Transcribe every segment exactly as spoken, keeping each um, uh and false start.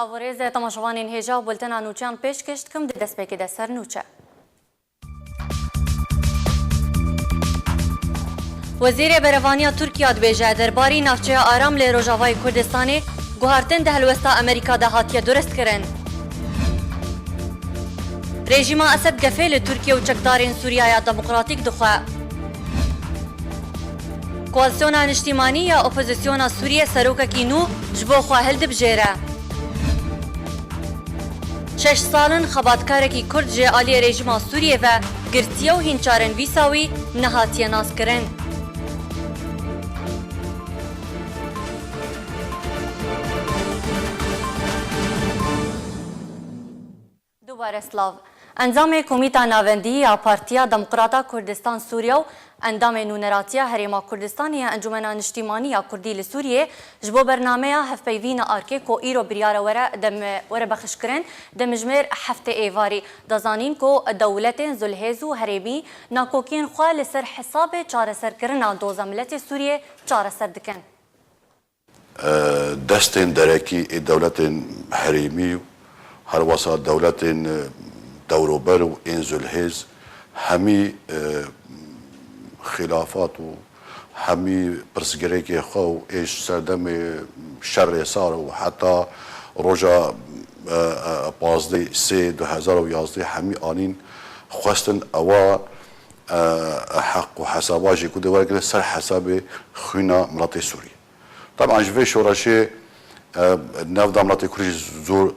Silav û rêz temaşevanên hêja, bultena nûçeyan pêşkêş dikim, di destpêkê de ser nûçe. Wezîrê Berevaniya Tirkiya dibêje, derbarî navçeya Aram li Rojavayê Kurdistanê guhartin di helwesta Amerîka de hatiye duristkirin. Rejîma Esed gefê li Tirkiye û çekdarên Sûriyaya Demokratîk dixwe. Koalîsyona Niştîmanî ya Opozisyona Sûriyê serokekî nû ji bo xwe hildibijêre. Şeş sal in xebatkarekî Kurd ji aliyê rejîma Sûriyê ve girtiye û hîn çarenivîsa wî nehatiye naskirin. Dubare silav. Endamê Komîta Navendî ya Partiya Demokrata Kurdistan Sûriye û endamê Nûneratiya Herêma Kurdistanê ya Encûmena Niştîmanî ya Kurdî li Sûriyê ji bo bernameya hevpeyvîna arkê ku îro biryare were dem-, were bexşkirin, dimijmêr heftê êvarî. Da zanîn ku dewletên zulhêz û herêmî nakokiyên xwe li ser hesabê çareserkirina doza miletê Sûriyê çareser dikin. Destên derekî ê dewletên herêmî û herwesa dewletên dewrober û ên zulhêz hemî xîlafat û hemî pirsgirêkê xwe û ê ji serdemê şerê sar û heta roja pazdeh sê du hezar û yazdeh hemî anîn xwestin ewa heq û hesaba jî ku dê were kirin ser hesabê xwîna miletê Sûrî. Teban ji vê şoreşê, e, navda miletê Kurd jî zor, e,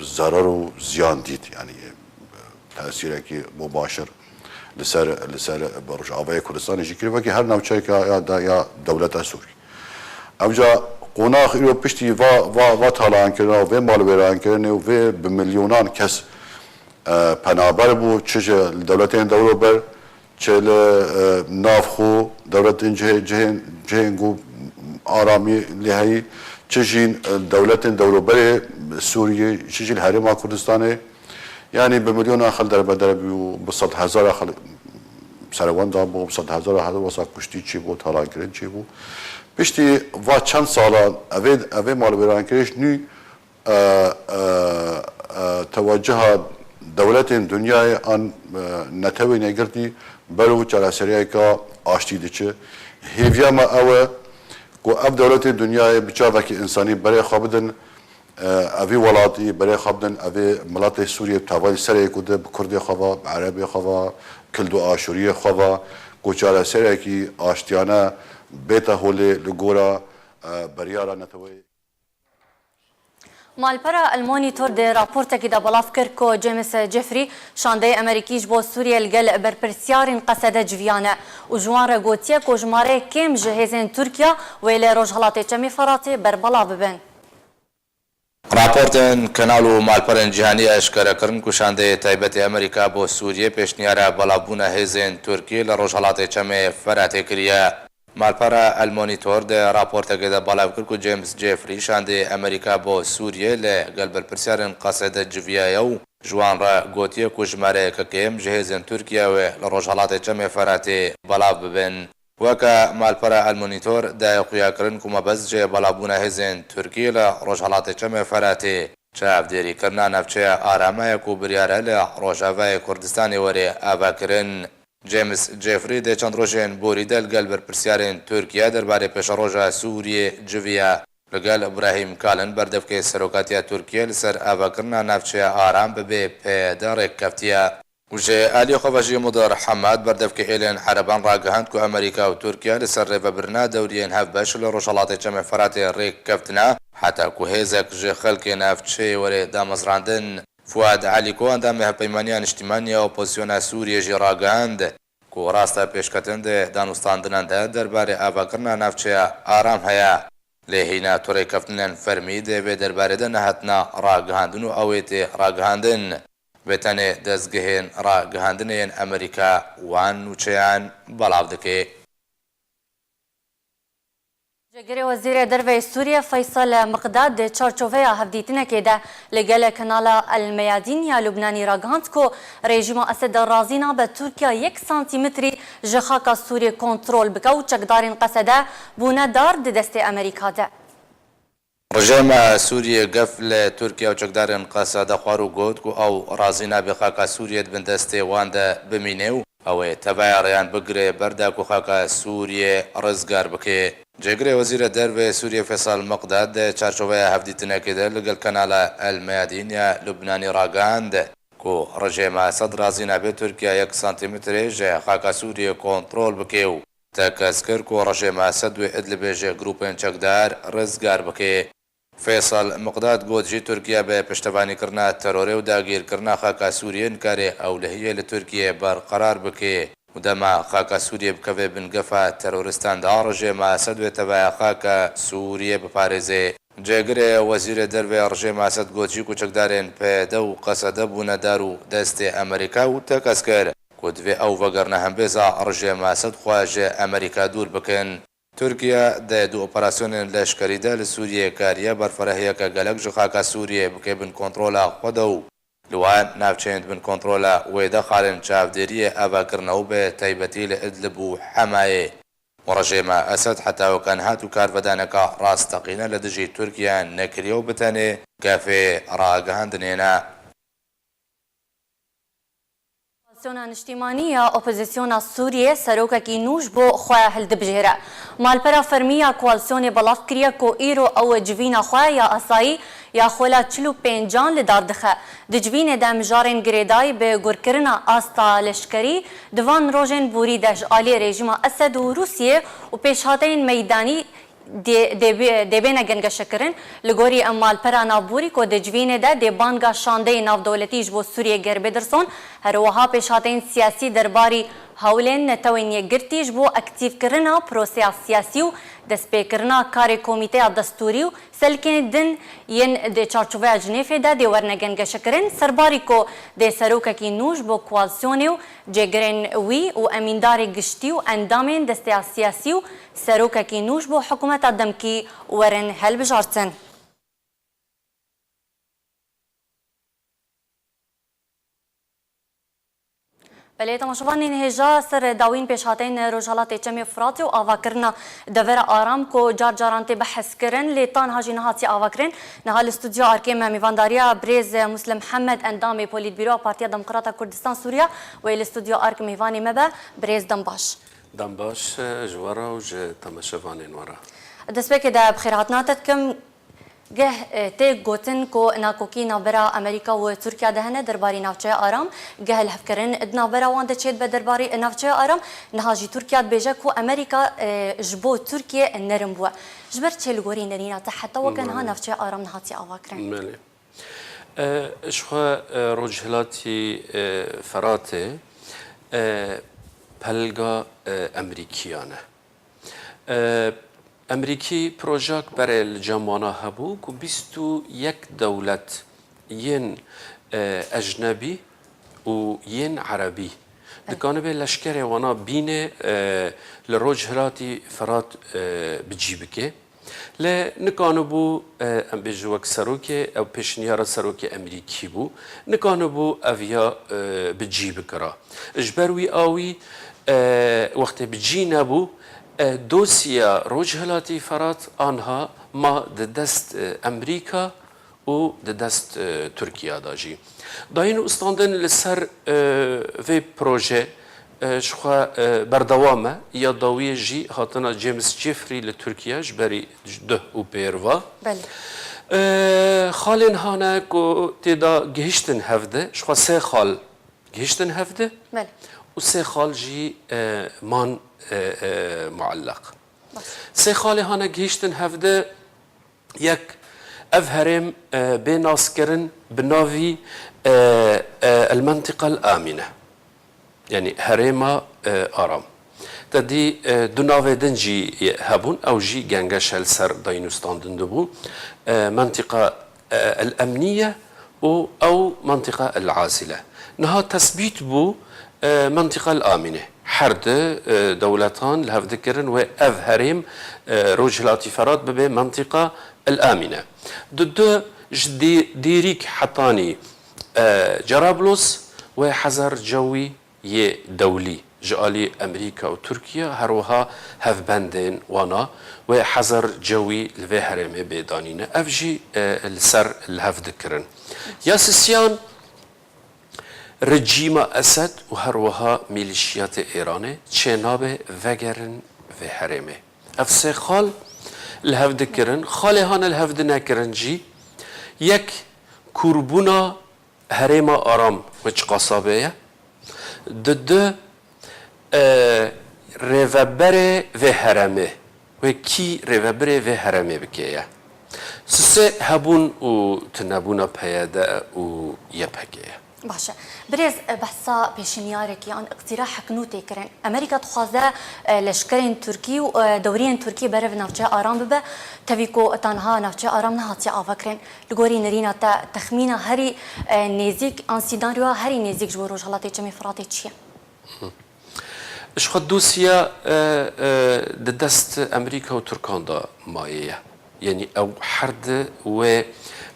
zerar û ziyan dît. Yanî, e, tesîrekî mubaşir li ser, li ser Rojavayê Kurdistanê jî kir. Wekî her navçeyeke ya, ya, ya dewleta Sûrî. Ev ca qonax îro piştî va, va, va talankirina û vê malwêrankirinê û vê bi milyonan kes, e, penaber bû, çi ji li dewletên dewrober, çi li, e, nav xwe dewletên cihê-, cihên, cihên ku aramî lê heyî, çi jî, e, dewletên dewroberê Sûriyê, çi jî li Herêma Kurdistanê, yanî bi milyonan xelk derbeder bû û bi sedhezara xelk serewenda bû, bi sedhezara xelk wesa kuştî çêbû, talankirin çêbû. Piştî va çend salan evê, evê malwêrankirî ji nû e, e, e, tewecuha dewletên dinyayê an, e, netewên yekgirtî ber û çareseriyeke aştî diçe. Hêviya me ew e ku ev dewletên dinyayê bi çavekî însanî berê xwe bidin, e, evî welatî berê xwe bidin, evê miletê Sûriyê bi tevayî serê ku de bi Kurdê xwe ve, bi Erebê xwe ve, Kild û Aşûriyê xwe ve, ku çareserekî aştiyane bête holê li gora, e, biryara neteweyê. Malpera El Monitor di raportekî de belav kir ku James Jeffrey, şandeyê Amerîkî ji bo Sûriyê li gel berpirsiyarên Qesede civiyane û ji wan re gotiye ku jimareyê kêm ji hêzên Tirkiye wê li Rojhelatê Çemê Feratê berbelav bibin. Raportên kanal û malperên cîhanî eşkere kirin ku şandeyê taybetê Amerîka bo Sûriyê pêşniyara belavbûna hêzên Tirkî li Rojhelatê Çemê Feratê kiriye. Malpera El Monitor di raportekê de belav kir ku James Jeffrey, şandeyê Amerîka bo Sûriyê, li gel berpirsiyarên Qesede civiyaye û ji wan re gotiye ku jimareyeke kêm ji hêzên Tirkiye wê li Rojhelatê Çemê Feratê belav bibin. Weke malpera El Monitor daye xuyakirin ku mebest ji belavbûna hêzên Tirkî li Rojhelatê Çemê Feratê çavdêrîkirina navçeya aram e ku biryar e li Rojavayê Kurdistanê were avakirin. James Jeffrey di çend rojên borî de li gel berpirsiyarên Tirkiye derbarê pêşeroja Sûriyê civiya. Li gel Ibrahîm Kalin berdevkê serokatiya Tirkiye li ser avakirina navçeya aram bi bê PYD rêk keftiye. Û ji aliyê xwe ve jî Mudir Hemad berdevkê êlên ereban ragihand ku Amerîka û Tirkiye li ser rêvebirina dewriyên hevbeş li Rojhelatê Çemê Feratê rêk keftine, heta ku hêzek ji xelkê navçeyê were damezrandin. Fuad Elîko, endamê Hevpeymaniya Niştîmanî ya Opozisyona Sûriyê jî ragihand ku rasta pêşketin di danûstandinan de derbarê avakirina navçeya aram heye. Lê hîna tu rêkeftinên fermî di vê derbarê de nehatine ragihandin û ew ê tê ragihandin. Vê tenê dezgehên ragihandinê yên Amerîka wan nûçeyan belav dike. Cêgirê Wezîrê Derve yê Sûriyê Feysel Miqdad di çarçoveya hevdîtinekê de li gel kanala El Meyadîn ya Lubnanî ragihand ku rejîma Esed razî nabe Tirkiye yek santîmetrî ji xaka Sûriyê kontrol bike û çekdarên Qesede bûne dar di destê Amerîka de. Rejêma Sûriyê gef li Tirkiye û çekdarên Qesede xwar û got ku ew razî nabe xaka Sûriyê di bin destê wan de bimîne û ew ê teveya rêyan bigire ber de ku xaka Sûriyê rizgar bike. Cêgirê Wezîrê Derve Sûriyê Feysal Miqdad di çarçoveya hevdîtinekê de li gel kanala El Meyadîn ya Lubnanî ragihand ku rejêma Esed razî nabe Tirkiye yek santîmetrê ji xaka Sûriyê kontrol bike û tekez kir ku rejêma Esed wê Idlibê ji grûpên çekdar rizgar bike. Feysal Miqdad got jî Tirkiye bi piştevanîkirina terorê û dagîrkirina xaka Sûriyê nikare ewlehiyê li Tirkiyê berqerar bike û dema xaka Sûriyê bikeve bin gefa terorîstan de rejêma Esed wê teveya xaka Sûriyê biparêze. Cêgirê Wezîrê Derve ya rejêma Esed got jî ku çekdarên P Y D û Qesede bûne dar û destê Amerîka û tekez kir ku divê ew vegerine hembêza rejêma Esed xwe ji Amerîka dûr bikin. Tirkiye di du operasyonên leşkerî de li Sûriyê kariye berfirehiyeke gelek ji xaka Sûriyê bike bin kontrola xwe de û li wan navçeyên di bin kontrola wê de xalên çavdêriyê ava kirine û bi taybetî li Idlib û Hemayê. Û rejêma Esed heta weke niha tu karvedaneka rasteqîne li dijî Tirkiye nekiriye û bi tenê gefê ragihandinê ne. Koalîsyona Niştîmanî ya Opozîsyona Sûriyê serokekî nû ji bo xwe hildibijêre. Malpera fermî ya koalîsyonê belav kiriye ku îro ew civîna xwe ya asayî ya xwela çil û pêncan li dar dixe. Di civînê de mijarên girêdayî bi gurkirina asta leşkerî di van rojên borî de ji aliyê rejîma Esed û Rûsiyê û pêşhateyên meydanî dê, dê bê-, dê bêne gengeşekirin. Li gorî em malpera navborî ku di civînê de dê banga şandeyê navdewletî ji bo Sûriyê Gerê Bêdirson, her wiha pêşhateyên siyasî derbarî hewlên Netewên Yekgirtî ji bo aktîfkirina proseya siyasî û destpêkirina karê komîteya destûrî û selkên din yên di çarçoveya Cinêfê de dê werine gengeşekirin. Serbarî ku dê serokekî nû ji bo koalîsyonê û cêgirên wî û emîndarê giştî û endamên desteya siyasî û serokekî nû ji bo hikûmeta demkî werin hilbijartin. Belê, temaşevanên hêja, ser dawîn pêşhateyên Rojhelatê Çemê Firatê û avakirina devera aram ku car caran tê behs kirin, lê ta niha jî nehatiye avakirin. Niha li stûdyo arkê me mêvandariya birêz Muslim Hemed, endamê Polîtbîroya Partiya Demokrata Kurdistan Sûriya, wê li stûdyo ark mêvanê me be. Birêz, dem baş. Dem baş, e, ji we re û ji temaşevanên we re. Destpêkê de bi xêrhatina te dikim. Geh, e, tê gotin ku nakokî navbera Amerîka û Tirkiye de hene derbarî navçeya aram. Geh lihevkirin di navbera wan de çêdibe derbarî navçeya aram. Niha jî Tirkiye dibêje ku Amerîka, e, ji bo Tirkiye nerin bûye. Ji ber çi li gorî nerîna te heta weke niha Belê. navçeya aram nehatiye avakirin? Belê. E, ji xwe, e, Rojhilatî, e, Feratê, e, pelga, e, Emerîkiyan e. E, Emerîkî projak berê li cem wana hebû ku bîst û yek dewlet yên, e, ecnebî û yên erebî Belê. dikanibe leşkerê wana bîne, e, li Rojhilatî Ferat, e, bi cî bike. Lê nikanibû, e, em bêjin wek serokê, ew pêşniyara serokê Emerîkî bû, nikanibû ev ya, e, bi cî bikira. Ji ber wî awî, e, wextê bi cî nebû, e, dosya Rojhilatî Ferat anha ma di dest, e, Emerîka û di dest, e, Tirkiye de jî. Dayîn û standin li ser, e, vê proje, e, ji xwe, e, berdewam e. Ya dawiyê jî hatina James Jeffrey li Tirkiye ji berî duh û pêr ve. Belê. E, xalên hane ku tê de gihiştin hevdi, ji xwe sê xal gihiştin hevdi Belê. û sê xal jî, e, man, e, e, muelleq. Baş. Sê xalê hane gihiştin hevdi, yek, ev herêm, e, bê naskirin bi navî, e, e, El Mentiqa El Amîne. Yanî herêma, e, aram. Te dî, e, du navê din jî hebûn, ew jî gengeş e li ser dayîn û standin dibû. E, Mentiqa, e, El Emniye û ew Mentiqa El Azile. Niha tesbît bû, e, Mentiqa El Amîne. Her di, e, dewletan li hev dikirin wê ev herêm, e, Rojhilatî Ferat bibe Mentiqa El Amîne. Di du ji dî-, dîrîk hetanî, e, Cerablos wê hezar cewî yê dewlî ji alî Amerîka û Tirkiye, her wiha hevbendên wana wê hezar cewî li vê herêmê bê danîne. Ev jî, e, li ser li hev dikirin. Ya sisiyan, rejîma Esed û her wiha mîlîşiyatê Êranê çênabe vegerin vê herêmê. Ev sê xal li hev dikirin, xalê hane li hev dinekirin jî, yek kûrbûna herêma Aram wê çiqasa bê ye, di du, e, rêveberê vê heremê, wê kî rêveberê vê heremê bike ye. Sisê hebûn û tunebûna P Y D û Y P G ye. Baş e. Birêz, e, behsa pêşniyarek yan îqtîrahek nû tê kirin. Amerîka dixwaze, e, leşkerên Tirkî û, e, dewriyên Tirkî berev navçeya Aram bibe, tevî ku tanha navçeya Aram nehatiye avakirin. Li gorî nirîna te, texmîna herî, e, nêzîk an sînaryoya herî nêzîk ji bo Rojhelatê Çemê Firatê çi ye? Ji xwe dosya, e, e, di dest Amerîka û Tirkan de maye ye. Yanî ew her di wê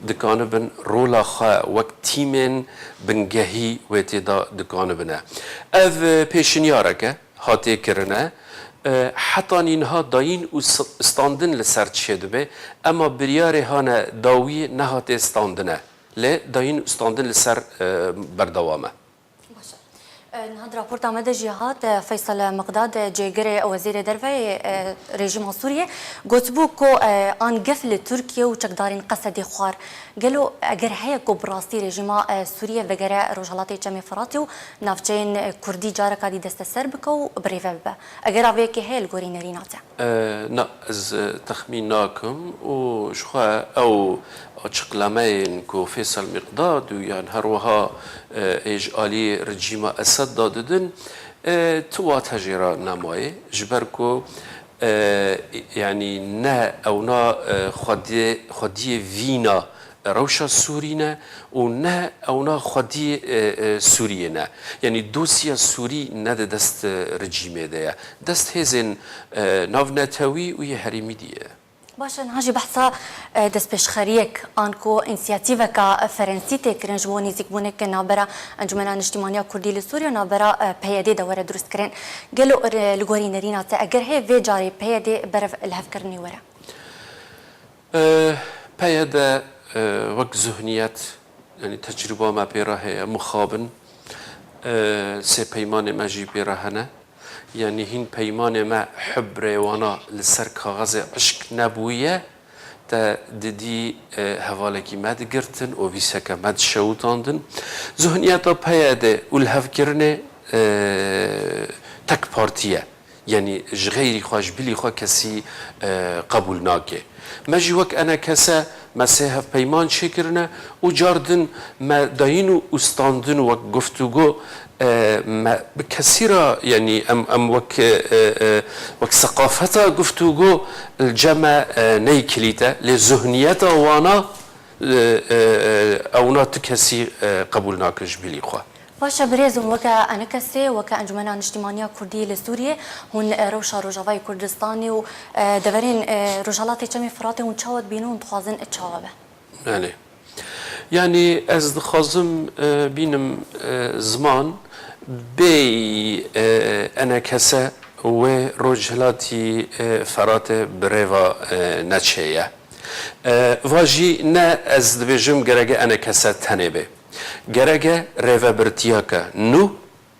dikanibin rola xwe wek tîmên bingehî wê tê de dikanibine. Ev, e, pêşinyarek e, hatiye kirine. E, hetanî niha dayîn û s-, standin li ser çêdibe, ema biryarê hane dawiyê nehatiye standine. Lê dayîn û standin li ser, e, berdewam e. Baş e. E, niha di raporta me de jî hat, e, Feysel Miqdad, e, cêgirê Wezîrê Derve yê, e, rejîma Sûriyê, gotibû ku, e, an gef li Tirkiye û çekdarên Qesedê xwar. Gelo eger heye ku bi rastî rejîma, e, Sûriyê vegere Rojhelatê Çemê Firatê û navçeyên, e, Kurdî careka dî desteser bike û birêve bibe? Eger avêkê heye li gorî nerîna te? E, na, ez, e, texmîn nakim û ji xwe ew açıklameyên ku Fêsel Miqdad û yan her wiha, e, ê ji alî rejîma Esed de didin, e, tu wate jê re nemaye. Ji ber ku, e, yanî ne ewna, e, xwediyê, xwediyê vîna rewşa Sûrî ne û ne ewna xwediyê, e, e, Sûriyê ne. Yanî dosya Sûrî ne di dest, e, rejîmê de ye. Dest hêzên, e, navnetewî û yê herêmî dî ye. Baş e, niha jî behsa, e, destpêşxeriyek an ku însiyatîveka Ferensî tê kirin ji bo nêzîkbûnek navbera Encumena Niştîmaniya Kurdî li Sûriyê û navbera, e, P Y D de were durustkirin. Gelo, e, li gorî nerîna te eger hê vê carê P Y D berev lihevkirinê were? E, P Y D, e, wek zihniyet, yanî tecrûba me pê re heye, mixabin, e, sê peymanê me jî pê re hene. Yanî hîn peymanê me hubrê wana li ser kaxezê eşk nebûye, te didî, e, hevalekî me digirtin û vîseke me dişewitandin. Zihniyeta P Y D û lihevkirinê, e, tek partî ye. Yanî ji xeyrî xwe, ji bilî xwe kesî, e, qebûl nake. Me jî wek enekese me sê hevpeyman çêkirine û cardin me dayîn û ûstandin wek guftûgo, e, me bi kesî re, yanî em, em wek, e, e, e, wek seqafeta guftûgo li cem me, e, neyê kilît e. Lê zihniyeta wana, e, e, e, ewna tu kesî, e, qebûl nake ji bilî xwe. Baş e birêz, hûn weke enekesê, weke Encumena Niştîmaniya Kurdî li Sûriyê, hûn, e, rewşa Rojavayê Kurdistanê û, e, deverên, e, Rojhelatê Çemê Firatê hûn çawa dibînin û dixwazin çawa be? Belê. Yanî ez dixwazim, e, bînim, e, ziman bêyî, e, enekese wê Rojhilatî, e, Firatê bi rêva, e, neçeye. E, va jî ne ez dibêjim gereke enekese tenê be. Gereke rêvebirtiyeke nû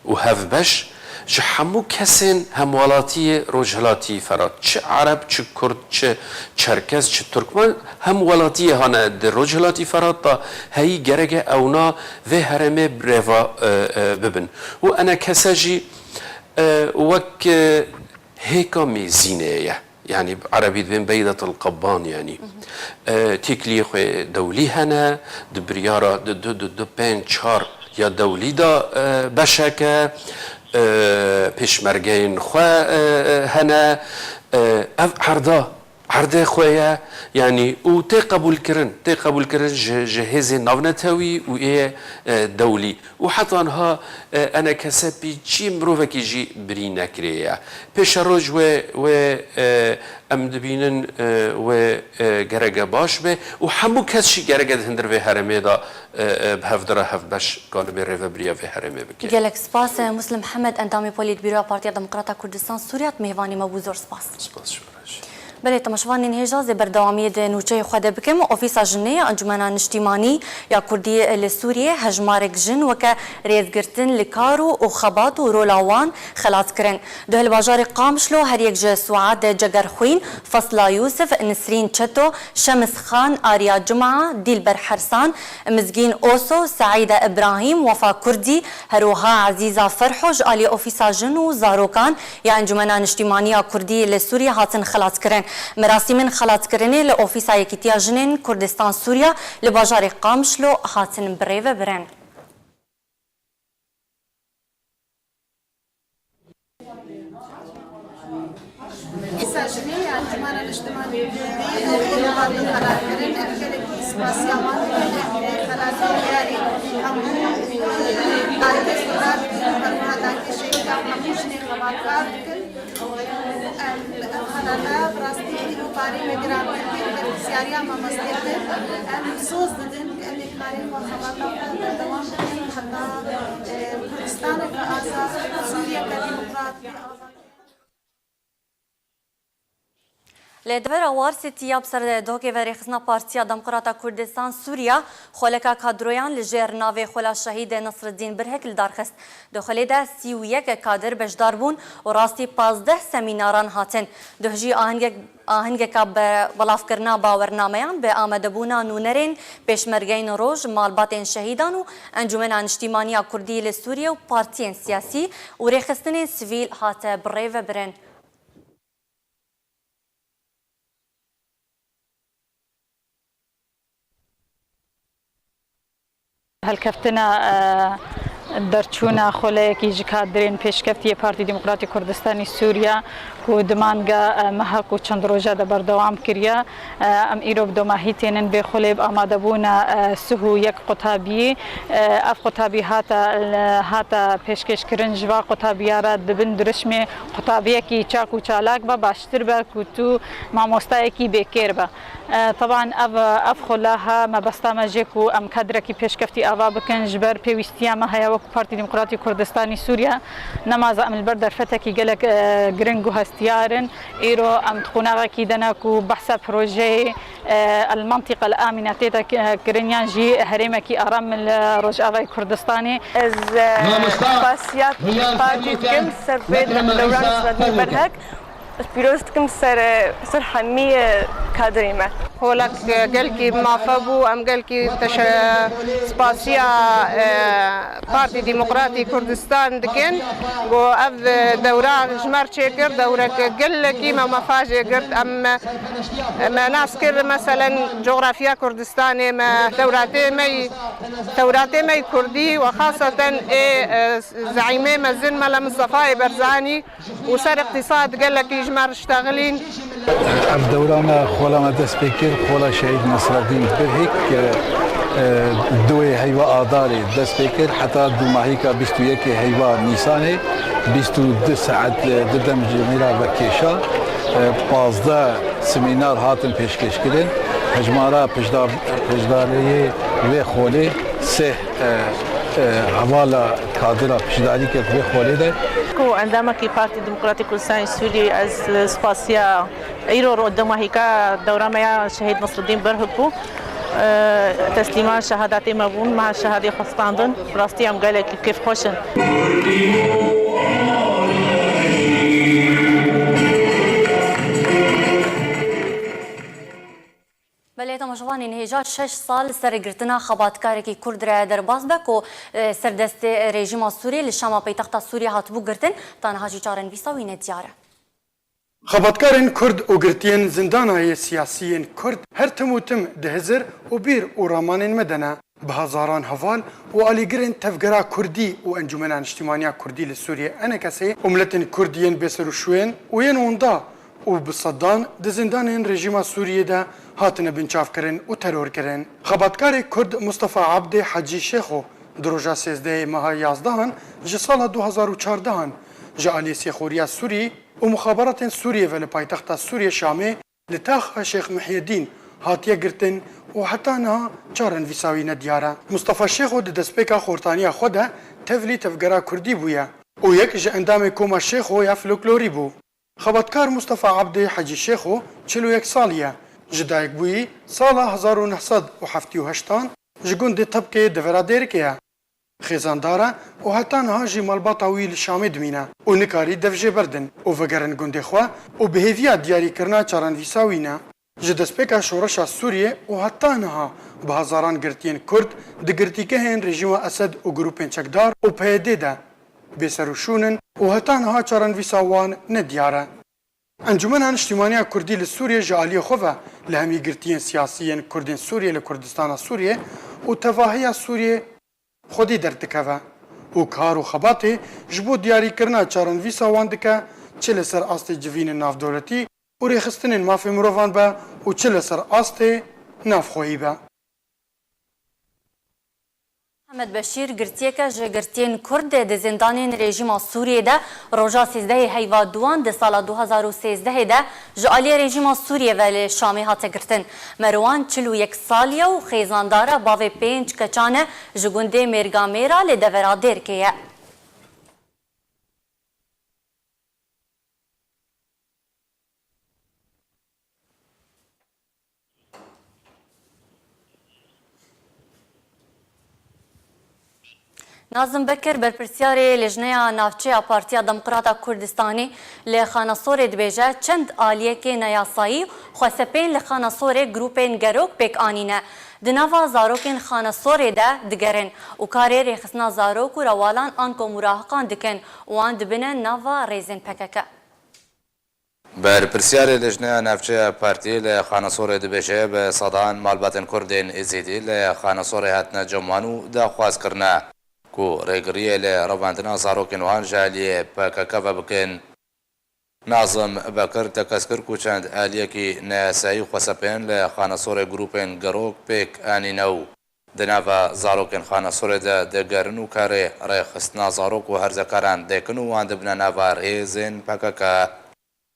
û hevbeş ji hemû kesên hemwelatiyê Rojhilatî Ferat, çi Ereb, çi Kurd, çi Çerkez, çi Turkmen, hemwelatiyê hane di Rojhilatî Ferat de heyî gereke ewna vê herêmê bi rêva, e, e, bibin. Û enekese jî, e, wek, e, hêka mêzînê ye. Yanî bi erebî dibên beydatul qebban yanî. E, têkiliyê xwe dewlî hene, di biryara di du, di du, pênc, çar ya dewlî de, e, beşeke, e, pêşmergeyên xwe, e, e, hene. E, ev erda erdê xwe ye, yanî û tê qebûlkirin, tê qebûlkirin ji, ji hêzên navnetewî û ê, e, dewlî. Û heta niha, e, enekese pî çi mirovekî jî birî nekiriye. Pêşeroj wê, wê, e, em dibînin, e, wê, e, gereke baş be û hemû kes jî gereke di hundir vê herêmê de, e, e, bi hevdira hevbeş kanibê rêvebiriya vê herêmê bike. Gelek spas, e, Muslim Hemed, endamê Polîtbîroya Partiya Demokrata Kurdistan Sûriya, mêvanî me bû, zor spas. Spas ji we re jî. Belê, temaşevanên hêja, ez ê berdewamiyê di nûçeyê xwe de bikim. Ofîsa Jinê ya Encûmena Niştîmanî ya Kurdî li Sûriyê hejmarek jin weke rêzgirtin li kar û, û xebat û rola wan xelat kirin. Duh li bajarê Qamişlo her yek ji Suad Cegerxwîn, Fesla Yûsif, Nisrîn Çeto, Şemis Xan, Arya Cuma, Dîlber Hersan, Mizgîn Oso, Seîde Îbrahîm, Wefa Kurdî, her wiha Ezîza Ferho ji alî Ofîsa Jin û Zarokan ya Encûmena Niştîmanî ya Kurdî li Sûriyê hatin xelatkirin. Merasîmên xelatkirinê li Ofîsa Yekîtiya Jinên Kurdistan Sûriya li bajarê Qamişlo hatin birêvebirin. Îsa jinê ya Encûmena Niştimanî Kurdî, ê hatin xelatkirin, em gelekî spasiya wan dikin, em ê xelatê diyarî hemû, e, dayikê Sûdan dikin, hemû dayikê şehîdan, hemû jinê xebatkar dikin. Em, em xelata bi rastî îro parê me giran kir, berpirsyariya mamostê kir. Em soz didin, em ê karê xwe, xebata xwe berdewam bikin, heta, e, Kurdistaneke azad, Sûriyeke demokrat, bi azadî. Li devera Warsêtî ya bi ser dohkê ve rêxistina Partiya Demokrata Kurdistan Sûriya, xweleka kadroyan li jêr navê Xwela Şehîd Nesreddîn Birhik li dar xist. Di xwelê de sî û yek kadir beşdar bûn û rastî pazdeh semînaran hatin. Duh jî ahengek, ahengeka be-, belavkirina bawernameyan bi amadebûna nûnerên pêşmergeyên roj, malbatên şehîdan û Encûmena Niştîmanî ya Kurdî li Sûriyê û partiyên siyasî û rêxistinên sivîl hate birêvebirin. Helkeftina, e, derçûna xuleyekî ji kadirên pêşkeftiyê Partî Demokratî Kurdistanî Sûriya ku di manga, e, mehek û çend roja de berdewam kiriye. E, em îro bi domahî tênin vê xulê bi amadebûna, e, sih û yek qutabiyê. E, ev qutabî hata, hata pêşkêşkirin, ji va qutabiya re dibin dirişmê qutabiyekî çak û çalak be, baştir be ku tu mamostayekî bêkêr be. E, teban ev, ev xulaha mebesta me jê ku em kadrekî pêşkeftî ava bikin, ji ber pêwîstiya me heye wekî Partî Demokratî Kurdistanî Sûriye. Nemaze em li ber derfetekî gelek, e, giring û hestiyar in. Îro em di qonaxekî de ne ku behsa projeyê, e, El Mentiqa El Amîne tê de, e, kirin, yan jî herêmekî aram li Rojavayê Kurdistanê. Ez, e, spasiya partî dikim ser vê dewran Selahattin Berhek. Ez pîroz dikim ser, ser hemî, e, kadrê me. Xolek, e, gelkî mafe bû, em gelkî teşe-, spasiya, e, Partî Demokratî Kurdistan dikin. Go ev, e, dewra ji me re çêkir, dewrek gelekî me mefa jê girt. Em, e, me nas kir, meselen, coxrafya Kurdistanê me, tewratê me yî, tewratê me yî kurdî û xaseten ê, e, zeîmê mezin Mela Mistefayê Berzanî û ser îqtîsad gelekî ji me re ştexilîn. Ev dewra me, xola me dest pê kir, xola Şehîd Nesreddîn Birhik, e, e, duê heyva Adarê dest pê kir, heta dûmahîka bîst û yekê heyva Nîsanê, bîst û du saet, e, di dem ji mêra ve kêşa, e, pazdeh semînar hatin pêşkêşkirin. Hejmara pişda-, pişdariyê vê xolê sê e, e, hevala kadira piştdarî kir vê xwelê de. Ku endamekî Partî Demokratîk Kurdistanê Sûriyê, ez spasiya îro ro-, demahîka dewra me ya Şehîd Nasreddîn Berhik bû. E, teslîma şehadatê me bûn, me şehadê xwe standin. Rastî em gelekî kêfxweş in. Belê, temaşevanên hêja, şeş sal li ser girtina xebatkarekî Kurd re derbas be ku, e, ser destê rejîma Sûriyê li Şama paytexta Sûriyê hatibû girtin, ta niha jî çarenivîsa wî ne diyar e. Xebatkarên Kurd û girtiyên zindana yê siyasî yên Kurd her tim û tim di hizir û bîr û ramanên me de ne. Bi hezaran heval û alîgirên Tevgera Kurdî û Encûmena Niştîmaniya Kurdî li Sûriyê, ENKS'ê, û miletên Kurd yên bêserûşwên û yên winda û bi sedan di zindanên rejîma Sûriyê de hatine binçavkirin û terorkirin. Xebatkarê Kurd Mustafa Abdê Hecî Şêxo di roja sêzdehê meha yazdehan ji sala du hezar û çardehan ji aliyê Sêxoriya Sûrî û muxaberatên Sûriyê ve li paytexta Sûriyê Şamê li taxa Şêx Mihyedîn hatiye girtin û heta niha çarenivîsa wî nediyar e. Mustafa Şêxo di destpêka xortaniya xwe de tevlî tevgera Kurdî bûye û yek ji endamê Koma Şêxo ya folklorî bû. Xebatkar Mustafa Abdê Hecî Şêxo çil û yek salî ye. Ji dayikbûyî sala hezar û neh sed û heftê û heştan ji gundê Tebkê devera Dêrikê ye. Xêzandar e û heta niha jî malbata wî li Şamê dimîne û nikarî dev jê berdin û vegerin gundê xwe û bi hêviya diyarîkirina çarenivîsa wî ne. Ji destpêka şoreşa Sûriyê û heta niha bi hezaran girtiyên Kurd di girtîgehên rejîma Esed û grûpên çekdar û P Y D de bêserûşûn in û heta niha çarenivîsa wan nediyar e. Encûmena Niştîmaniya Kurdî li Sûriyê ji aliyê xwe ve li hemî girtiyên siyasî yên Kurdên Sûriyê li Kurdistana Sûriyê û tevahiya Sûriyê xwedî derdikeve û kar û xebatê ji bo diyarîkirina çarenivîsa wan dike, çi li ser astê civînên navdewletî û rêxistinên mafê mirovan be û çi li ser astê navxweyî be. Mihemed Beşîr girtiyeke ji girtiyên Kurd di zindanên rejîma Sûriyê de roja sêzdehê heyva duan di sala du hezar û sêzdehê de ji aliyê rejîma Sûriyê ve li Şamê hate girtin. Merwan çil û yek salî ye û xêzandara bavê pênc keçan e, ji gundê Mêrgamêra li devera Dêrikê ye. Nazim Bekir, berpirsiyarê Lejneya Navçe ya Partiya Demokrata Kurdistanê li Xanesorê dibêje, çend aliyekê neyasayî xwesepên li Xanesorê grûpên gerok pêk anîne. Di nava zarokên Xanesorê de digerin û karê rêxistina zarok û rewalan anko murahiqan dikin û wan dibine nava rêzên P K K. Berpirsiyarê Lejneya Navçe ya Partiyê li Xanesorê dibêje, bi sedan malbatên Kurdên Êzîdî li Xanesorê hatine cem wan û daxwaz kirine ku rêgiriyê li revandina zarokên wan ji aliyê P K K ve bikin. Nazim Bekir tekez kir ku çend aliyekî neyasayî xwesepên li Xanesorê grûpên gerok pêk anîne û di nava zarokên Xanesorê de digerin û karê rêxistina zarok û herzekaran dikin û wan dibine nava rêzên P K K.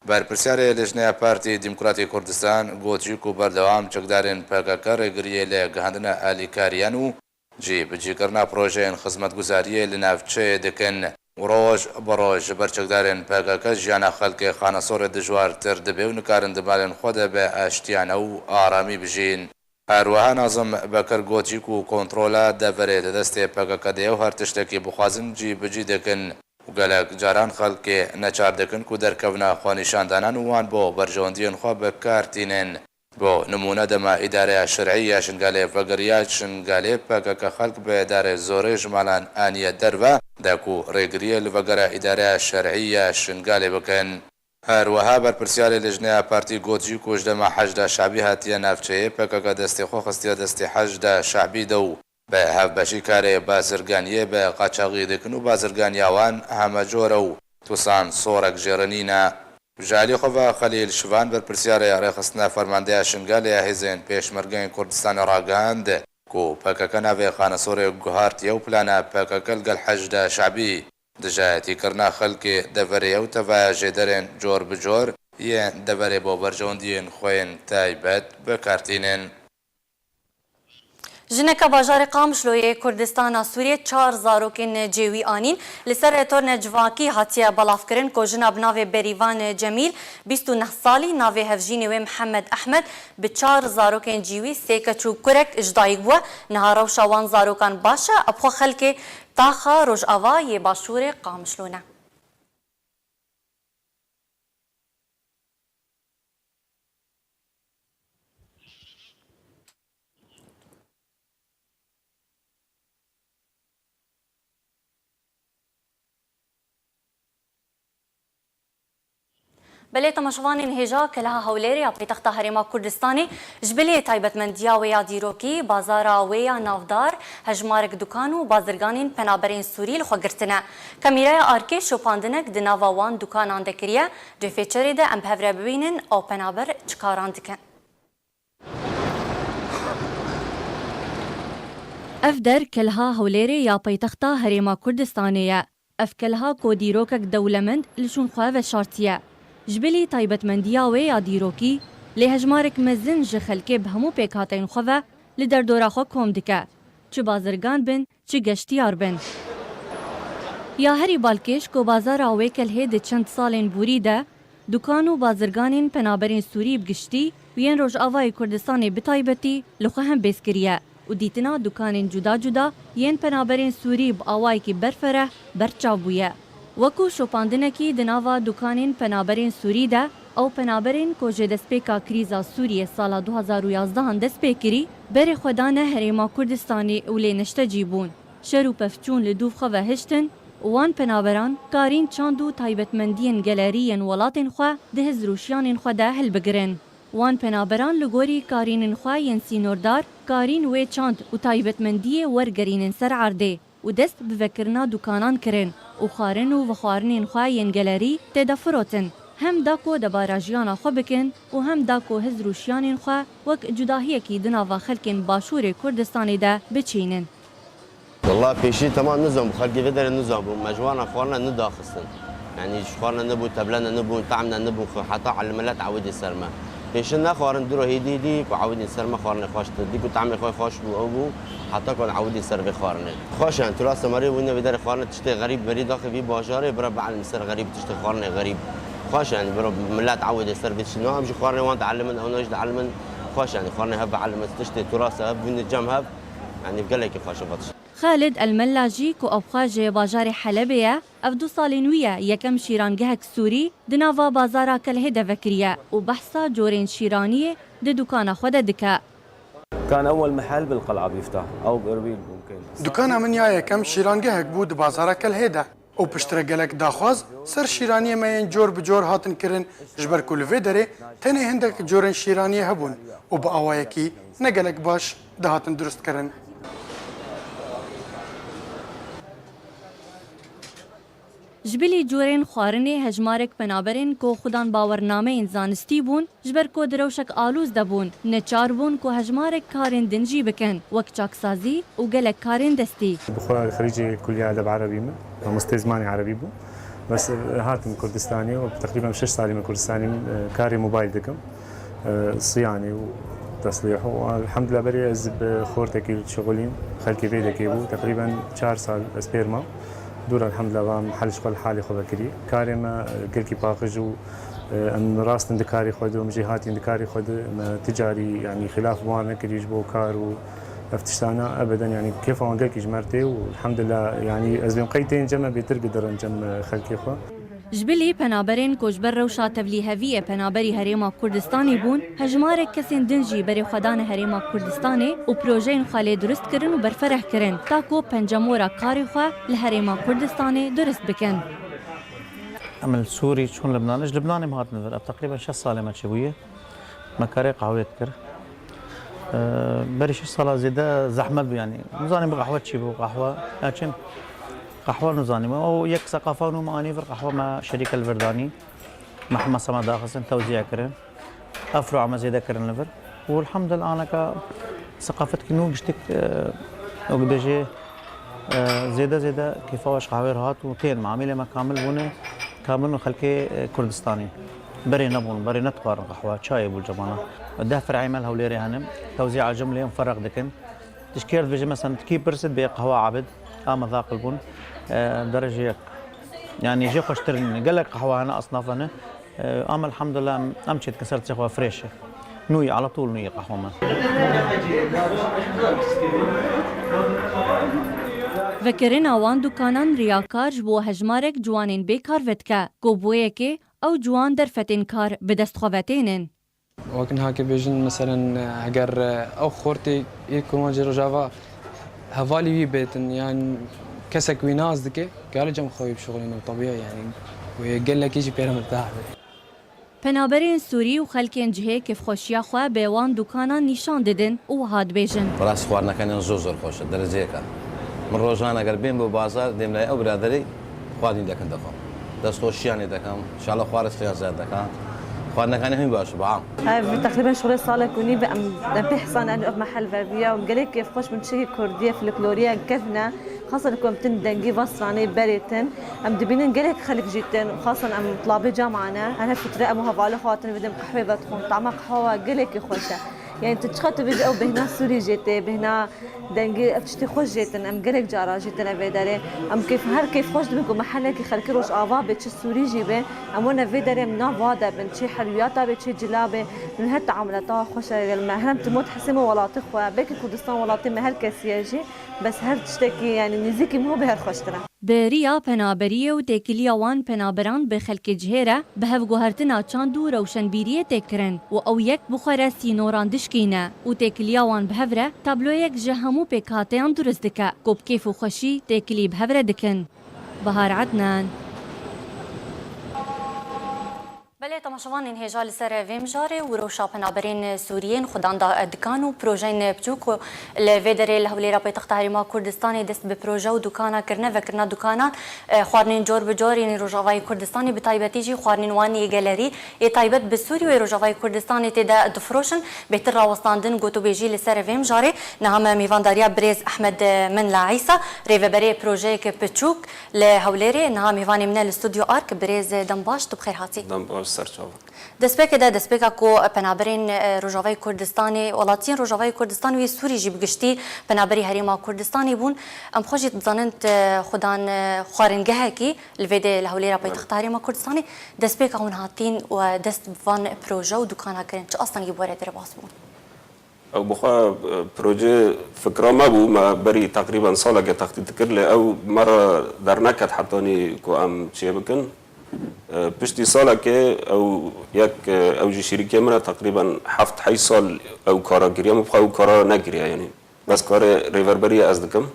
Berpirsiyarê Lejneya Partî Demokratî Kurdistan got jî ku berdewam çekdarên P K K rêgiriyê li gihandina alîkariyan û cîbicîkirina projeyên xizmetguzariyê li navçeyê dikin û roj bi roj ji ber çekdarên P K K jiyana xelkê Xanesorê dijwartir dibe û nikarin di malên xwe de bi aştiyane û aramî bijîn. Her wiha Nazim Bekir got jî ku kontrola deverê di destê P K K de ye û her tiştekî bixwazin cîbicî dikin û gelek caran xelkê neçar dikin ku derkevna xwenîşandanan û wan bo berjewendiyên xwe bi kar tînin. Bo nimûne dema îdareya şer'î ya Şingalê vegeriya Şingalê, P K K xelk bi darê zorê ji malan aniye derve de ku rêgiriyê li vegera îdareya şer'î ya Şingalê bikin. Her wiha berpirsiyarê Lejneya Partî got jî ku ji dema Heşda Şabî hatiye navçeyê, P K K destê xwe xistiye destê Heşda Şabî de û bi hevbeşî karê bazirganiyê bi qaçaxî dikin û bazirganiya wan heme cor e û tusan sorek jê re nîne. Ji alî xwe ve Xelîl Şivan, berpirsiyarê rêxistina fermandeya Şingalê ya Hêzên Pêşmergeyên Kurdistanê ragihand ku P K K navê Xanesorê guhartiye û plana P K K li gel Heşda Şabî dijayetîkirina xelkê deverê ye û tevaya jêderên cor bi cor yên deverê bo berjewendiyên xwe yên taybet bi kar tînin. Jineke bajarê Qamişloyê Kurdistana Sûriyê çar zarokên cêwî anîn. Li ser torne civakî hatiye belavkirin ku jina bi navê Berîvan Cemîl, bîst û neh salî, navê hevjînê wê Mihemed Ehmed, bi çar zarokên cêwî, sê keç û kurek, ji dayik bûye. Niha rewşa wan zarokan baş e. Ev xwe xelkê taxa Rojava yê Başûrê Qamişlo ne. Belê temaşevanên hêja, Kelha Hewlêrê ya paytexta Herêma Kurdistanê ji bilî taybetmendiya wê ya dîrokî, bazara wê ya navdar, hejmarek dukan û bazirganên penaberên Sûrî li xwe girtine. Kamîraya Arkê şopandinek di nava wan dukanan de kiriye. Di vê çerê de em bi hev re bibînin ew penaber çi karan dikin. Ev der Kelha Hewlêrê ya paytexta Herêma Kurdistanê ye. Ev kelha ku dîrokek dewlemend li şûn xwe veşartiye. Ji bilî taybetmendiya wê ya dîrokî, lê hejmarek mezin ji xelkê bi hemû pêkhateyên xwe ve li derdora xwe kom dike. Çi bazirgan bin, çi geştiyar bin. Ya herî balkêş ku bazara wê kelhê di çend salên borî de dukan û bazirganên penaberên Sûrî bi giştî û yên Rojavayê Kurdistanê bi taybetî li xwe hembêz kiriye û dîtina dukanên cuda cuda yên penaberên Sûrî bi awayekî berfereh berçav bûye. Wekû şopandinekî di nava dukanên penaberên Sûrî de, ew penaberên ku ji destpêka krîza Sûriyê sala du hazar û yazdehan dest pê kirî, berê xwe dane Herêma Kurdistanê û lê neştecî bûn. Şer û pevçûn li dûv xwe ve hiştin û wan penaberan karîn çand û taybetmendiyên gelerî yên welatên xwe di hizrûşiyanên xwe de hilbigirin. Wan penaberan li gorî karînên xwe yên sînordar karîn wê çand û taybetmendiyê wergerînin ser erdê û dest bi vekirina dukanan kirin û xwarin û vexwarinên xwe yên gelerî tê de firotin. Hem da ku debara jiyana xwe bikin û hem da ku hizrûşiyanên xwe wek cudahiyekî di nava xelkên Başûrê Kurdistanê de biçînin. Wela pêşî tema nizam bû, xelkê vê derê nizam bû. Me ji wan re xwarine nidaxistin. Yanî ji xwarine nibû, teblene nibû, tahmne nibû, xwe heta li milet ewidî ser me. Pêşî nexwarin, dûro hêdî hêdî ku ewidîn ser me xwarine xweş dî ku tahmê xwe xweş bû, ew bû, heta ku ewidîn ser vê xwarinê. Xweş yani, tu rasta merê wîne vê derê xwarine tiştê xerîb merî daxê vî bajarê, bira bielm ser xerîb tiştê xwarinê xerîb. Xweş yani, bira milet ewidê ser vê tiştê. Em ji xwarinê wan dielimin, ew ne jî dielimin. Xweş yani, xwarinê hev bielimin, tiştê tu rasta hev bûne cem hev. Yani gelekî xweş e vatiş. Xalid El Mella jî ku ew xwe ji bajarê Helebê ye, ev du salên wî ye yekem şîrangehek Sûrî di nava bazara Kelhê de vekiriye û behsa corên şîraniyê di dukana xwe de dike. كان أول محل بالقلعة بيفتح أو بإربيل ممكن. Dukana min ya yekem şîrangehek bû di bazara Kelhê de. Û piştre gelek daxwaz ser şîraniyê me yên cor bi cor hatin kirin, ji ber ku li vê derê tenê hindek corên şîraniyê hebûn û bi awayekî ne gelek baş dihatin durust kirin. Ji bilî corên xwarinê hejmarek penaberên ku xudan bawernameyên zanistî bûn, ji ber ku di rewşek alûz de bûn, neçar bûn ku hejmarek karên din jî bikin, wek çaksazî û gelek karên destî. Bi xwe xerîcê Kulliya Edeb Erebî me, mamostê zimanê erebî bû. Bes, e, hatim Kurdistanê û teqrîben şeş salî me Kurdistanê, e, karê mobayl dikim. E, siyanê û teslîh û elhamdulillah berê ez bi xortekî şixulîm, xelkê vê dekê bû. Teqrîben çar sal ez pêr mam. Dûr elhamdulillah va em hel ji xwe li halê xwe vekirî. Karê me, e, gelkî paqij û Em rast in di karê xwe de, em jêhatî in di karê xwe de, me ti carî, yanî, xilaf bi wan nekirî ji bo kar û ev tiştana ebeden, yanî, kêfa wan gelkî ji me re tê û elhamdulillah, yanî, ez bêm qey tên cem me bêtir gidirin cem, e, xelkê xwe. Ji bilî penaberên ku ji ber rewşa tevlîheviyê penaberî Herêma Kurdistanê bûn, hejmarek kesên din jî berê xwe dane Herêma Kurdistanê û projeyên xwe lê durust kirin û berfereh kirin, ta ku pencemora karê xwe li Herêma Kurdistanê durust bikin. Em li Sûrî çûn Libnanê, ji Libnanê me hatin vir. Ev teqrîben şeş salê me çêbûye. Me karê qehwê dikir. Ee, berî şeş sala zêde zehmet bû, yanî. Nizanî bi qehwe çi bû, qehwe, ya çi? Qehwe nizanî. Me o yek seqafa nû me anî vir, qehwe me şerîke li vir danî. Me hema sema daxistin, tewzîya kirin. Ev firoa me zêde kirin li vir. Û elhamdulillah aneka seqafetkî nû giştik, e, wek dibêjê, e, zêde zêde kêfa we ji qehwê re hat û tên mamîlê me kamil bûne, kamil bûn xelkê, e, Kurdistanê. Berê nebûn, berê nedixwarin qehwe, çayê bû cemana. Deh fir'ê me li Hewlêrê hene, tewzîa cem lê em ferq dikin. Tişkê re dibêje, mesela, tu kî pirsit bê qehwa abid, a me zaqil bûn, e, derece yek. Yani jê xweştir in. Gelek qehwa hene, asnaf hene. E, ama elhamdulillah em, em çê dikin ser tişê xwe freş e. Nû ye, ala tûl nû ye qehwa me. Vekirina wan dukanan riyakar ji bo hejmarek ciwanên bê kar vedike, ku bo yekê ew ciwan derfetên kar bi dest xwe ve tênin. Wek niha ke bêjin, meselen, eger, e, ew xortê yê ku wan ji Rojava hevalî wî bêtin, yan kesek wî nas dike, kare cem xwe wî bişixulîne, tebî ye, yanî wê gelekî jî pê re mirtah be. Penaberên Sûrî û xelkên cihê kêfxweşiya xwe bi wan dûkanan nîşan didin û wiha dibêjin. Bi rastî xwarinekaniyan zor zor xweş e, dereceyeka. Min rojane eger bên bo bazar, dêm lay ew biraderî xwarinî dekin dixwim. Destxweşiyanê dekim, şala xwarisliya zêde dekim. Xwarinekaniyan hîn baş e, bi am. Ev teqrîben şûlê salek û nîv e, em, em pê hesane ev mehel veviya û gelek kêfxweş bin çiyekî kurdî ye, folklorî ye, kevn e. Xasan ku em tin dengî va stranê berê tin, em dibînin gelek xelk jî tin, xasan em tulabê cama ne, her fitre em û hevalê xwe hatin vê dem qehwê vedixwin, tama qehwa gelekî xweş e. Yani tu çiqa tu bêjî ew bêhna Sûrî jê tê, bêhna dengî ev tiştê xweş jê tin, em gelek cara jî tine vê derê. Em kêf, her kêf xweş dibin ku mehelekî xelkê Rojava bê, çi Sûrî jî bê, em wene vê derê em nav wa de bin, çi helwiyata bê, çi cila bê, min her teamulata xweş e gel me. Her em tu mot hesê me welatê xwe, belkî Kurdistan welatê me her kesî ye jî. Bes her tiştekî, yani nêzîkî min be her xweştir e. Bi riya penaberiyê û têkiliya wan penaberan bi xelkê cihê re, bi hevguhertina çand û rewşenbîriyê tê kirin û ew yek bi xwe re sînoran dişkîne û têkiliya wan bi hev re tabloyek ji hemû pêkhateyan durust dike, ku bi kêf û xweşî têkilî bi hev re dikin. Bahar Adnan. Belê, temaşevanên hêja li ser vê mijarê û rewşa penaberên Sûriyên xwedan da dikan û projeyên biçûk û li vê derê li Hewlêra paytexta Herêma Kurdistanê dest bi proje û dukana kirine, vekirina dukanan, e, xwarinên cor bi cor yên Rojavayê Kurdistanê, bi taybetî jî xwarinên wan yê gelerî, yê taybet bi Sûrî û yê Rojavayê Kurdistanê tê de difiroşin. Bêhtir rawestandin gotûbêjî li ser vê mijarê niha me mêvandariya birêz Ehmed Menla Îsa, rêveberê projeyeke piçûk, Li Hewlêrê niha mêvanê min e li stûdyo Ark, birêz Dembaş, tu bi xêr hatî. Dembaş, serçava. Destpêkê de, destpêka ku penaberên, e, Rojavayê Kurdistanê, welatiyên Rojavayê Kurdistanê û yê Sûrî jî bi giştî penaberî Herêma Kurdistanê bûn. Em xwe jî dizanin, e, xudan, e, xwaringehekî li vê de li Hewlêra paytexta Herêma Kurdistanê. Destpêka hûn hatîn û dest bi van proje û dukana kirin, çi astengî bi we re derbas bûn? Ew bi xwe, e, proje fikra me bû, me berî teqrîben saleke textît dikir, lê ew me re derneket hetanî ku em çê bikin. E, piştî salekê ew yek, e, ew jî şîrîkê min e, teqrîben heft heşt sal ew kara kiriye, min bi xwe ew kara nekiriye, yanî bes karê rêverberiyê ez dikim.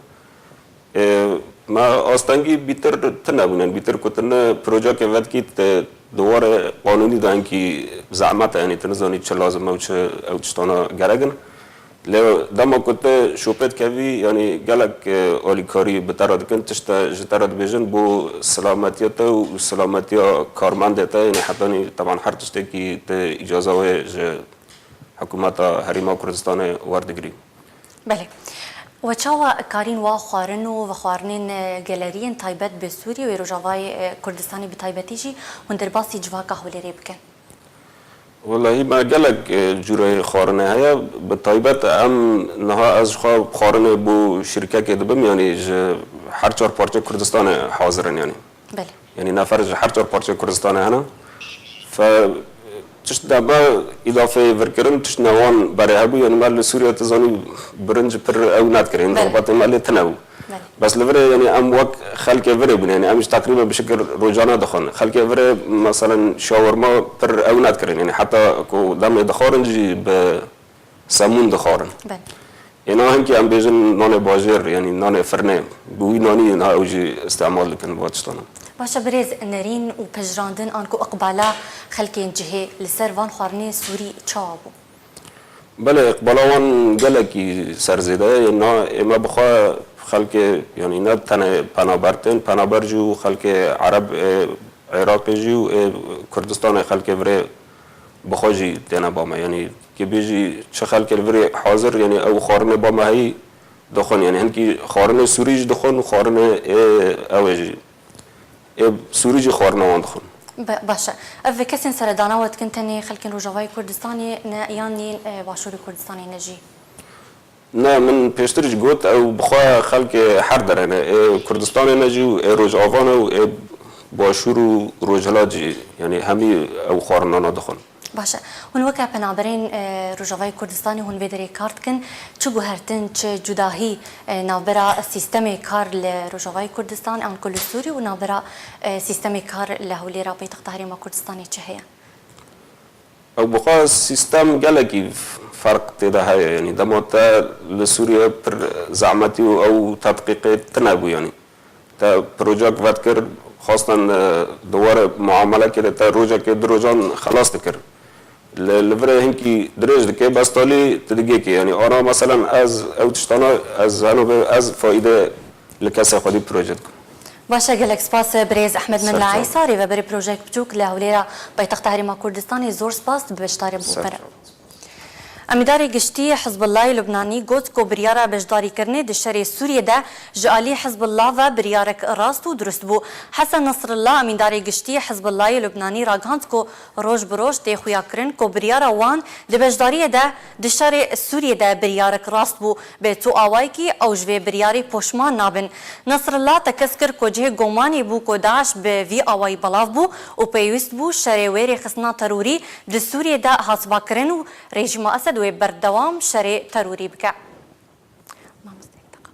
Ê, me astengî bîtir tune bûne, bîtir ku tu ne projeke vedikî te di warê qanûnî de hinkî zehmet e, yanî tu nizanî çi lazim e û çi ew tiştana gerek in. Lê dema ku tu şopê dikevî, yanî gelek, e, alîkarî bi te re dikin, tişt te ji te re dibêjin bo silametiya te û silametiya karmendê te, yanî hetanî teban her tiştekî tu îcaza wê ji hikûmeta Herêma Kurdistanê werdigirî. Belê. We çawa karîn wa xwarin û vexwarinên, e, geleriyên taybet bi Sûriyê û Rojavayê, e, Kurdistanê bi taybetî jî hûn derbasî civaka Hewlêrê bikin? Welahî me gelek, e, cûreyê xwarine heye. Bi taybet em niha ez ji xwe xwarinê bo şîrkekê dibim, yanî ji her çar parçeyê Kurdistanê hazir in, yanî. Belê. Yanî nefer ji her çar parçeyê Kurdistanê hene. Fe, tişt de me îdafeyê vir kirin, tişt ne wan berê hebû. Yanî me li Sûriye, tu zanî, birinc pir ew nedikirin. Belê. Rixbatê me lê tune bû. Belê. Bes li virê, yanî em wek xelkê virê bûn. Yanî em ji teqrîbe bi şikir rojane dixwin. Xelkê virê, meselen, şawerma pir ew nedikirin. Yanî heta ku demê dixwarin jî bi semûn dixwarin. Belê. Êna hinkî em bêjin nanê bajêr, yanî nanê firnê. Bi wî nanî na ew jî îstemal dikin va tiştana. Baş e birêz, nerîn û pejirandin anku iqbala xelkên cihê li ser van xwarinên Sûrî çawa bû? Belê, iqbala wan gelekî serzêde ye. Na ê me bi xwe xelkê, yanî ne tenê penaber tên, penaber jî û xelkê Ereb ê Iraqê jî û ê Kurdistanê xelkê virê bi xwe jî têne ba me. Yanî kê bêjî çi xelkê li virê hazir, yanî ew xwarinê ba me heyî dixwin. Yanî hinkî xwarinê Sûrî jî dixwin û xwarinê ê ew ê jî. Ê Sûrî jî xwarina wan dixwin. Be-, baş e. Ev kesên seredana we dikin tenê xelkên Rojavayê Kurdistanê ne yan nîn, e, Başûrê Kurdistanê ne jî? Ne, min pêştir jî got, ew bi xwe xelkê her derê ne. Ê Kurdistanê ne jî û ê Rojava ne û ê Başûr û Rojhilat jî, yanî hemî ew xwarinana dixwin. Baş e. Hûn weke penaberên, e, Rojavayê Kurdistanê hûn vê derê kar dikin. Çi guhertin, çi cudahî, e, navbera sîstemê kar li Rojavayê Kurdistan, anku li Sûrî û navbera, e, sîstemê kar li Hewlêra paytexta Herêma Kurdistanê çi heye? Ew bi xwe sîstem gelekî ferq tê de heye. Yanî dema te li Sûriye pir zehmetî û ew tedqîqê tune bû, yanî. Te projek vedkir, xwestin, e, di warê muamelekê de te rojekê du rojan xelas dikir. Li, li virê hinkî dirêj dike, bes talî tu digêkê. Yanî ana meselen ez ew tiştana ez heno be ez faîde li kesê xwedî proje dikim. Baş e, gelek spas birêz Ehmed Milla Serçe. Îsa, rêveberê projeyek biçûk li Hewlêra paytexta Herêma Kurdistanê, zor spas, tu bi beşdarê bû. Serçe. Pere. Emîdarê Giştî Hizbullahê Lubnanî got ku biryara beşdarîkirinê di şerê Sûriyê de ji alî Hizbullah ve biryarek rast û dirust bû. Hesen Nesrullah, Emîdarê Giştî Hizbullahê Lubnanî ragihand ku roj bi roj tê xuyakirin ku biryara wan di beşdariyê de di şerê Sûriyê de biryarek rast bû. Bi tu awayekî ew ji vê biryarê poşman nabin. Nesrullah tekez kir ku cihê gumanê bû ku DAIŞ bi vî awayî belav bû û pêwîst bû şerê wê rêxistina terorî di Sûriyê de hatba kirin û rejîma Esed wê berdewam şerê terorî bike. Mamoste, bir dakika.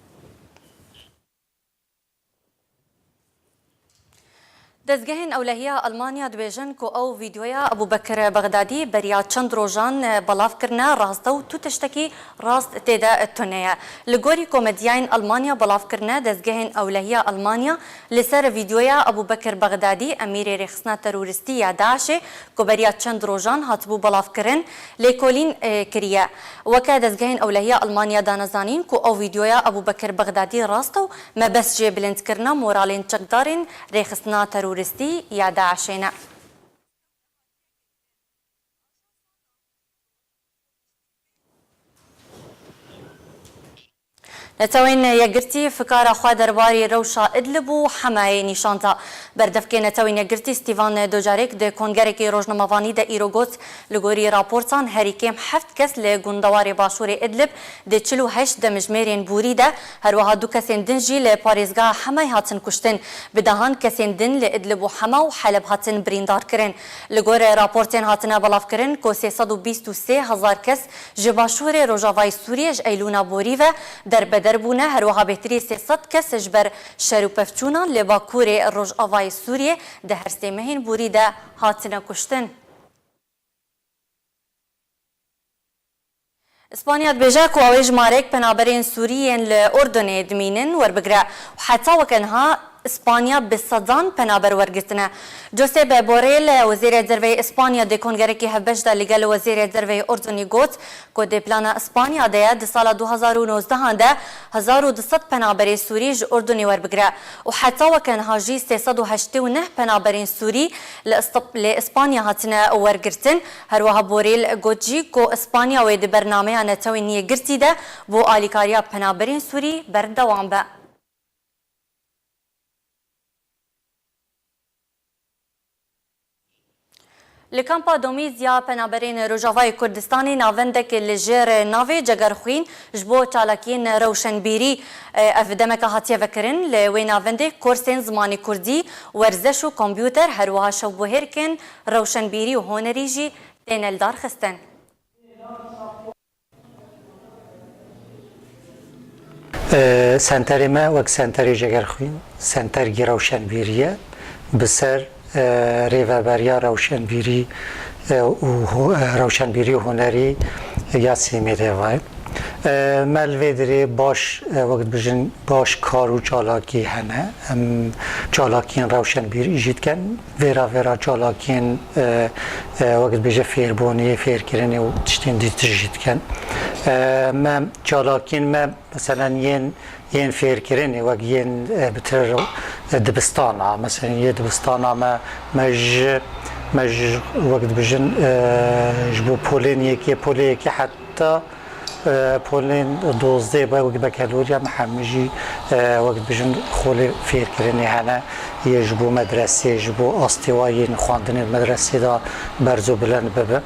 Dezgehên ewlehiya Almanya dibêjin ku ew vîdeoya Ebûbekir Bexdadî beriya çend rojan belav kirine rast e û tu tiştekî rast tê de tune ye. Li gorî ku medyayên Almanya belav kirine, dezgehên ewlehiya Almanya li ser vîdeoya Ebûbekir Bexdadî, emîrê rêxistina terorîstî ya DAIŞê ku beriya çend rojan hatibû belavkirin, lêkolîn, e, kiriye. Weke dezgehên ewlehiya Almanya dane zanîn ku ew vîdeoya Ebûbekir Bexdadî rast e û mebest jê bilindkirina moralên çekdarên rêxistina terorîstî ya DAIŞê ne. Netewên Yekgirtî fikara xwe derbarî rewşa Idlib û Hemayê nîşan da. Berdevkê Netewên Yekgirtî Stîvan Dujarric di kongerekî rojnamevanî de îro got, li gorî raportan herî kêm heft kes li gundewarê başûrê Idlib di çil û heşt demjimêrên borî de, herwiha du kesên din jî li parêzgeha Hemayê hatin kuştin. Bi dehan kesên din li Idlib û Hema û Heleb hatin birîndar kirin. Li gor raportên hatine belavkirin ku sê sed û bîst û sê hezar kes ji başûrê rojavayê Sûriyê ji Eylûna borî ve derbeder bûne, herwiha bêhtirî sê sed kes ji ber şer û pevçûnan li bakurê rojavayê Sûriyê di her sê mehên borî de hatine kuştin. Îspanya dibêje ku ew ê jimarek penaberên Sûrî yên li Urdunê dimînin werbigire û heta weke niha Îspanya bi sedan penaber wergirtine. Josep Borrell, wezîrê derve yê Îspanya di kongerekî hevbeş de li gel wezîrê derve yê Urdunî got ku di plana Îspanya de ye di sala du hezar û nozdehan de hezar û du sed penaberê Sûrî ji Urdunê werbigire û heta weke niha jî sê sed û heştê û neh penaberên Sûrî li Îsp-, li Îspanya hatine wergirtin. Herwiha Borrell got jî ku Îspanya wê di bernameya Netewên Yekgirtî de bo alîkariya penaberên Sûrî berdewam be. Li kampa Domîz ya penaberên Rojavayê Kurdistanê navendek li jêr navê Cegerxwîn ji bo çalakiyên rewşenbîrî, e, ev demeke hatiye vekirin. Li wê navendê kursên zimanê kurdî, werzeş û kompûter, herwiha şewbihêrkên rewşenbîrî û hunerî jî têne lidarxistin. E, senterê me wek senterê Cegerxwîn, sentergî rewşenbîrî ye. Bi ser, e, rêveberiya rewşenbîrî, e, û hu-, e, rewşenbîrî û hunerî ya Sîmê Rêva ye. E, me li vê dirê baş, e, wek dibêjin, baş kar û çalakî hene. Em çalakiyên rewşenbîrî jî dikin. Vêra vêra çalakiyên, e, e, wek dibêje fêrbûnê, fêrkirinê û tiştên dîtir jî dikin. E, me çalakiyên me, meselen yên, yên fêrkirinê, wek yên, e, bitir, e, dibistana, meselen yê dibistana me, me ji, me ji, wek dibêjin, e, ji bo polên yekê, polê yekê heta e, polên dozdeh be, wek bekeloriya me hemî jî, e, wek dibêjin xolê fêrkirinê hene, yê ji bo medresê, ji bo astê wa yên xwendinê di medresê de berz û bilind bibe.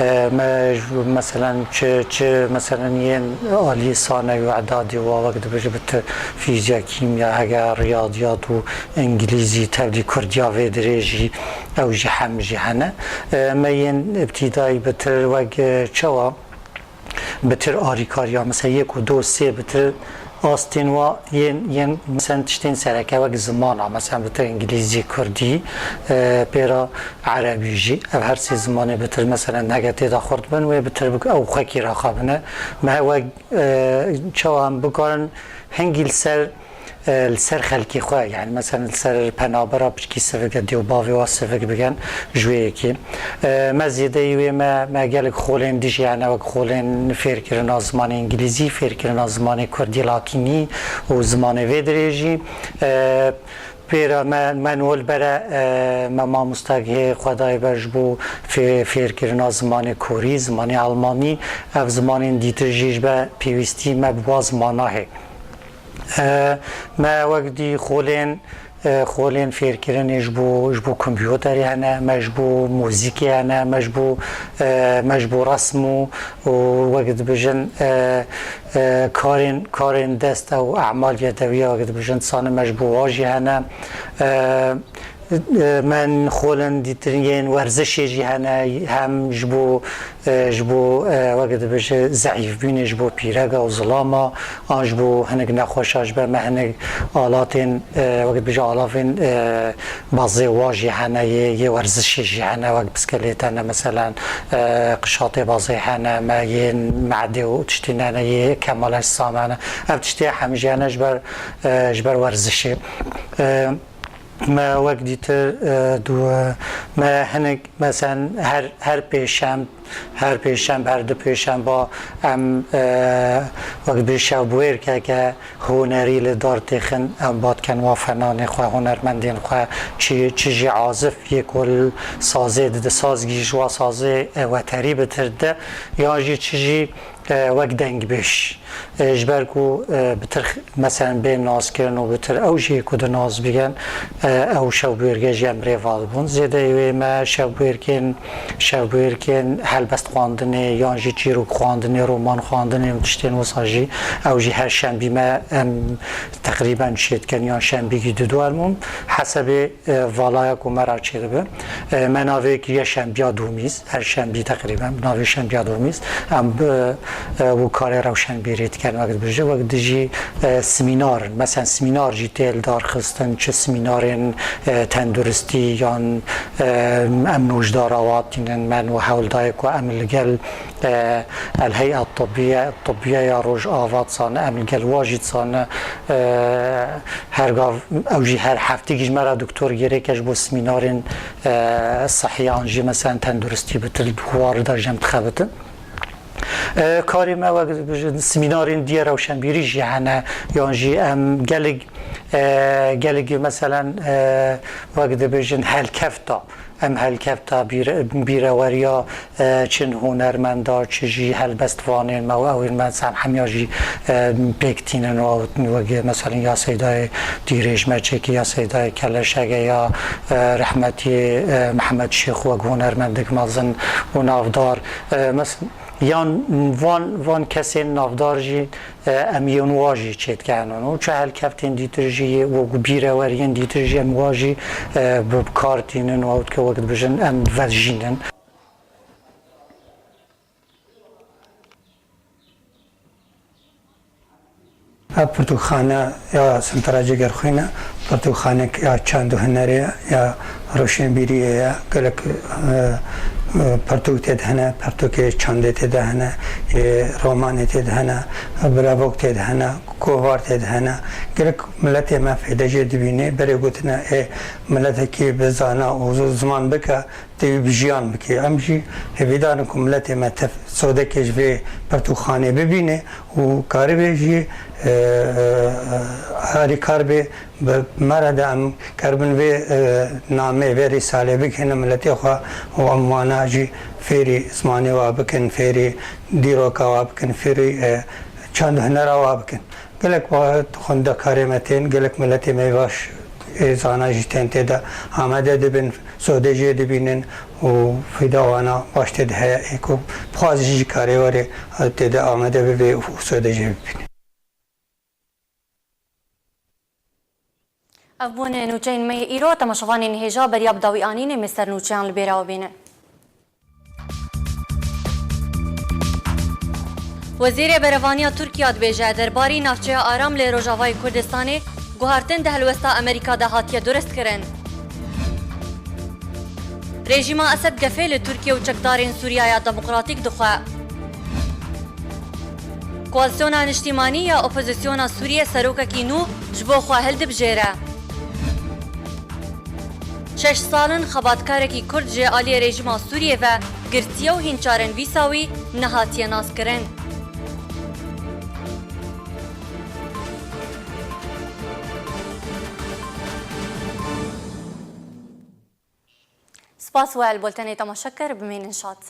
E, me ji, meselen, çi, çi, meselen, yên alî sanewî û îdadê wa, wek dibêje, bi tu fîzya, kîmya, hege riyadiyat û îngilîzî, tevlî kurdiya vê dirê jî, ew jî hemî jî hene. E, me yên îbtîdayî bitir wek, e, çawa? Bitir arîkariya, mesela yek û du û sê bitir astên wa yên, yên, mesela tiştên sereke wek zimana, mesela bitir îngilîzî, kurdî, e, pêra erebî jî. Ev her sê zimanê bitir, mesela nege tê de xurt bin, wê bitir bik-, ew xwekî raxabine. Me wek, e, çawa em bikarin hingî li ser e, li ser xelkê xwe, yani mesela li ser penabera piçkî sivik e, dê û bavê wa sivik bikin ji wê yekê. E, me zêdeyî wê me, me gelek xolên dijî hene, wek xolên fêrkirina zimanê îngilîzî, fêrkirina zimanê kurdî latînî û zimanê vê dirêjî. E, Pêra me, me nol bere, e, me mamostagê xwe daye ber ji bo fê-, fêrkirina zimanê korî, zimanê almanî, ev zimanên dîtir jî ji ber pêwîstî me bi wa zimana hê. E, me wek dî xolên, e, xolên fêrkirinê ji bo, ji bo kompûterê hene, me ji bo muzîkê hene, me ji bo, e, me ji bo resm û, û wek dibêjin, e, e, karên, karên dest ew emal yedewî ya wek dibêjin, dîsa me ji bo wa jî hene. E, e, me xolên dîtir yên werzişê jî hene, hem ji bo, e, ji bo, e, wek dibêje zeîfbûnê, ji bo pîrega û zilama, an ji bo hinek nexweşa, ji ber me hinek alatên, e, wek dibêje alavên, e, bazê wa jî hene, yê, yê werzişê jî hene, wek biskelêt hene, meselen, e, qişatê bazê hene, me yên me'dê û tiştî hene, yê kemaleca me hene. Ev tiştê hemî jî hene ji ber, e, ji ber werzişê. E, me wek dîtir, e, du, me hinek, meselen, her, her pêşem, her pêşemb, her du pêşemba em, e, wek bi şevbûyêrkeke hunerî li dar têxin, em ba dikin wa fenanê xwe, hunermendên xwe, çi, çi jî azif yê ku li sazê dide, sazgî ji wa sazê, e, weterî bitir dide, yan jî çi jî, e, wek dengbêj. E, ji ber ku, e, bitir, meselen, bên naskirin û bitir ew jî ku di nas bikin, e, ew şevbûyêrge jî em rê va dibûn. Zêdeyî wê me şevbûyêrkên, şevbûyêrkên helbest xwandinê yan jî çîrok xwandinê, roman xwandinê û tiştên wisa jî, ew jî her şembî me em teqrîben çê dikin yan şembîkî di du em hûn. Hesebê e, valaya ku me re çêdibe. E, me navê kiriye Şembiya Domîz, her şembî teqrîben, navê Şembiya Domîz. Em bi, e, û karê rewşenbîrî dikin, wek dibêje, wek dijî, e, semînar in. Meselen, semînar jî tê li dar xistin, çi semînarên, e, tenduristî yan, e, em nojdara wa tînin, me nû hewl dayê ku em li gel e, El-Hey'a Tibbiye, Tibbiyeya Rojava dizane, em li gel wa jî dizane, e, her gav, ew jî her hefteyekî ji me re doktor gerek e ji bo semînarên, e, sihî an jî, meselen, tenduristî bitir, bi war de jî em dixebitin. E, karê me wek dibêjin semînarên diye rewşenbîrî jî hene, yan jî em gelek, e, gelek, meselen, e, wek dibêjin helkefta. Em helkefta bîre-, bîreweriya, e, çi hunermenda, çi jî helbestvanên me û ew ên me, em hemiya jî, e, pêk tînin û wek, meselen, ya Seydayê Dîrêj me çêkî, ya Seydayê Keleşege, ya, e, rehmetî, e, Mihemed Şêx wek hunermendek mezin û navdar. E, mes-, yan van, van kesên navdar jî e, em yên wa jî çêdikenin û çi helkeftên dîtir jî û bîreweriyên dîtir jî em wa jî, e, bi kar tînin û ew dike wek dibêjin em vejînin. Ev pirtûkxane ya Sintera Cegerxwîn e, pirtûkxanek ya çand û hunerê ye, ya Roşenbîriyê ye, gelek, e, e, pirtûk tê de hene, pirtûkê çandê tê de hene, ê romanê tê de hene, biravok tê de hene, kovar tê de hene. Gelek miletê me fêde jê dibîne, berê gotine ê miletekî bi zana û zi-, ziman bike, tê wî bi jiyan bike. Em jî hêvîdar in ku miletê me tev sodekê ji vê pirtûkxanê bibîne û karibê jî, e, e, harîkar bê. Bi me re de em keribin vê, e, namê, vê rîsalê bigihînin miletê xwe û em wana jî fêrî zimanê wa bikin, fêrî dîroka wa bikin, fêrî, e, çand û hunera wa bikin. Gelek wa xwendekarê me tên, gelek miletê me baş ê zana jî tên tê de amade dibin, sodê jê dibînin û fîda wana baş tê de heye, ê ku bixwaze jî ji karê were tê de amade bibe û sodê jê bibîne. Ev bûne nûçeyên me yê îro, temaşevanên hêja beriya bi dawî anînê me ser nûçeyan li bêra we bînin. Wezîrê Berevaniya Tirkiya dibêje, derbarî navçeya Aram lê Rojavayê Kurdistanê guhartin di helwesta Amerîka de hatiye duristkirin. Rejîma Esed gefê li Tirkiye û çekdarên Sûriyaya Demokratîk dixwe. Koalîsyona Niştîmanî ya Opozisyona Sûriyê serokekî nû ji bo xwe hildibijêre. Şeş sal in xebatkarekî Kurd ji aliyê rejîma Sûriyê ve girtiye û hîn çarenivîsa wî nehatiye naskirin. Spas we li boltenê temaşe kir, bimînin şad.